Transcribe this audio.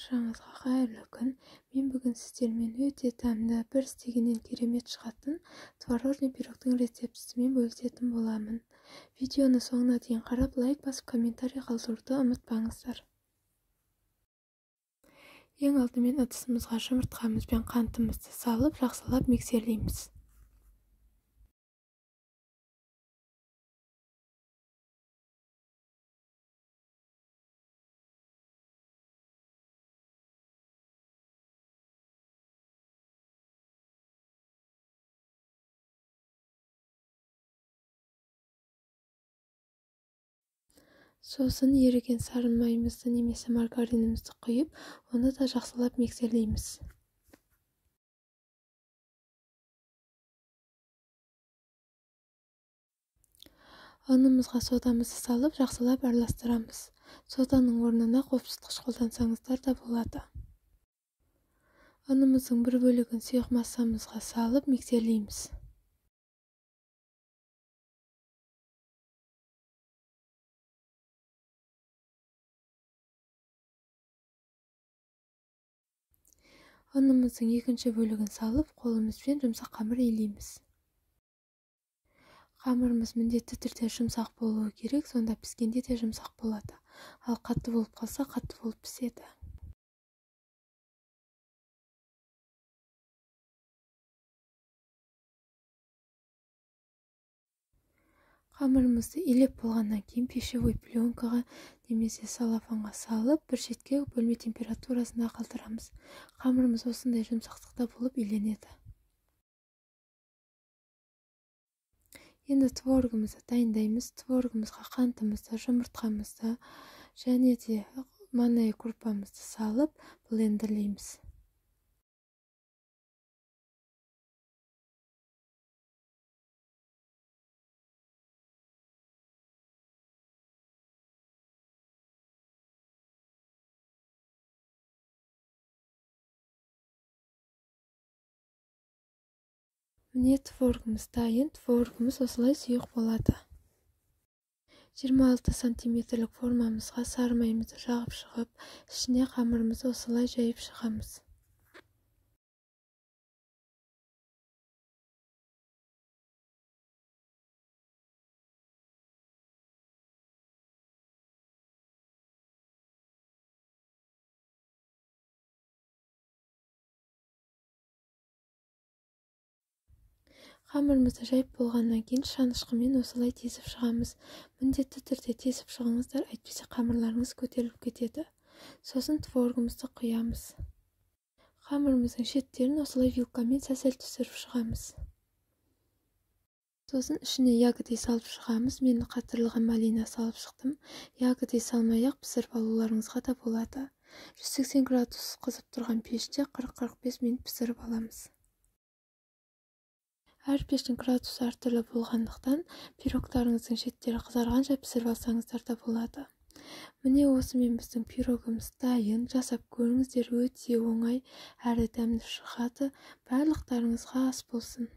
Баршаңызға қайырлы күн. Мен бүгін сіздермен өте дәмді, бір істегеннен керемет шығатын творожный пирогтың рецептісімен бөлісетін боламын. Видеоны соңына дейін қарап, лайк басып, комментарий қалдыруды ұмытпаңыздар. Ең алдымен ыдысымызға жұмыртқамыз бен қантымызды салып, жақсылап миксерлейміз. Сосын еріген сары майымызды немесе маргаринімізді құйып, оны да жақсылап миксерлейміз. Ұнымызға содамызды салып, жақсылап араластырамыз. Соданың орнына қопсытқыш қолдансаңыздар да болады. Ұнымыздың бір бөлігін сұйық массамызға салып, миксерлейміз. Ұнымыздың екінші бөлігін салып, қолымызбен жұмсақ қамыр илейміз. Қамырымыз міндетті түрде жұмсақ болуы керек, сонда піскенде де жұмсақ болады. Ал қатты болып қалса, қатты болып піседі. Қамырымызды илеп болғаннан кейін пищевой пленкаға немесе салафанға салып, бір шетке бөлме температурасында қалдырамыз. Қамырымыз осындай жұмсақтықта болып иленеді. Енді творогымызды дайындаймыз. Творогымызға қантымызды, жұмыртқамызды және де манная крупамызды салып, блендерлейміз. Міне творогымыз дайын. Творогымыз осылай сұйық болады. 26 сантиметрлік формамызға сары майымызды жағып шығып, ішіне қамырымызды осылай жайып шығамыз. Қамырымызды жайып болғаннан кейін шанышқымен осылай тесіп шығамыз. Міндетті түрде тесіп шығыңыздар, әйтпесе қамырларыңыз көтеріліп кетеді. Сосын творогымызды құямыз. Қамырымыздың шеттерін осылай вилкамен сәл-сәл түсіріп шығамыз. Сосын ішіне ягоды салып шығамыз. Мен қатырылған малина салып шықтым. Ягоды салмай-ақ пісіріп алуларыңызға да болады. 180 градус қызып тұрған пеште 40-45 минут пісіріп аламыз. Әр пештің градусы әртүрлі болғандықтан пирогтарыңыздың шеттері қызарғанша пісіріп алсаңыздар да болады. Міне осымен біздің пирогымыз дайын. Жасап көріңіздер, өте оңай әрі дәмді шығады. Барлықтарыңызға ас болсын.